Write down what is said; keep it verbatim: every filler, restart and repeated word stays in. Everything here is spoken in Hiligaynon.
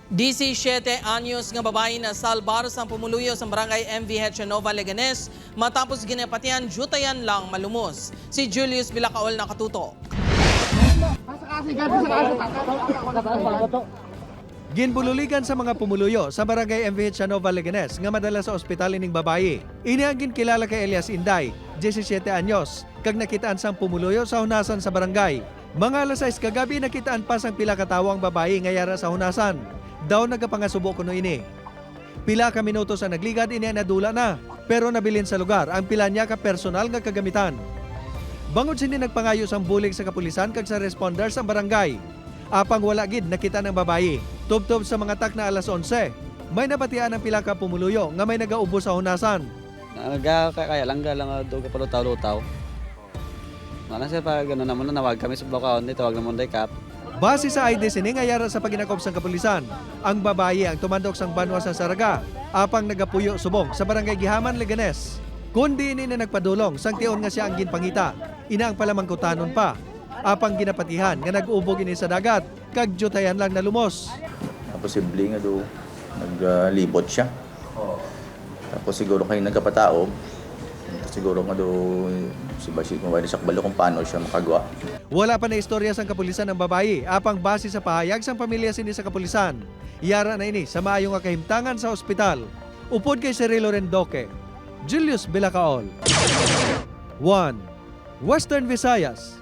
Disisiete anyos nga babayi nasalbar sang pumuluyo sang Barangay M V H Nova Leganes matapos ginapatihan diyutayan lang malumos. Si Julius Bilacaol nakatutok. Ginbululigan sa mga pumuluyo sa Barangay M V H Nova Leganes nga madala sa ospital ining babayi. Ini ang ginkilala kay alias Inday, disisiete anyos, kag nakitaan sang pumuluyo sa hunasan sa barangay. Mga alas sais kagabi, nakitaan pa sang pila ka tawo ang babayi nga yara sa hunasan. Daw nagapangasubo kuno ini. Pila ka minutos ang nagligad, ini ang nadula na, pero nabilin sa lugar ang pila niya ka personal nga kagamitan. Bangod sini, nagpangayo sang bulig sa kapulisan kag sa responders ang barangay. Apang wala gid nakita ang babayi. Tubtob sa mga takna alas onse, may nabatian ang pila ka pumuluyo nga may nagaubos sa hunasan. Naga kaya lang galang do kapalutaw-lutaw. Wala sir, pag ano naman, nanawag kami sa Baucaon, tawag naman day kap. Base sa I D sini nga yara sa paginakop sang kapulisan, ang babayi ang tumandok sang banwa sa Saraga, apang nagapuyo subong sa Barangay Gihaman, Leganes. Kundi ini na nagpadulong sang tion nga sia ang ginpangita, ina ang palamangkutanon pa. Apang ginapatihan nga nag-ubog ini sa dagat, kag diyutayan lang nalumos. Posible nga do naglibot siya. Tapos siguro kay nagkapataob, siguro nga do si Basi kung wala sa kabalo kung paano siya makagwa. Wala pa naistorya sang kapulisan ang babayi, apang base sa pahayag sang pamilya sini sa kapulisan, yara na ini sa maayo nga kahimtangan sa ospital. Upod kay Cirilo Rendoque, Julius Bilacaol, One Western Visayas.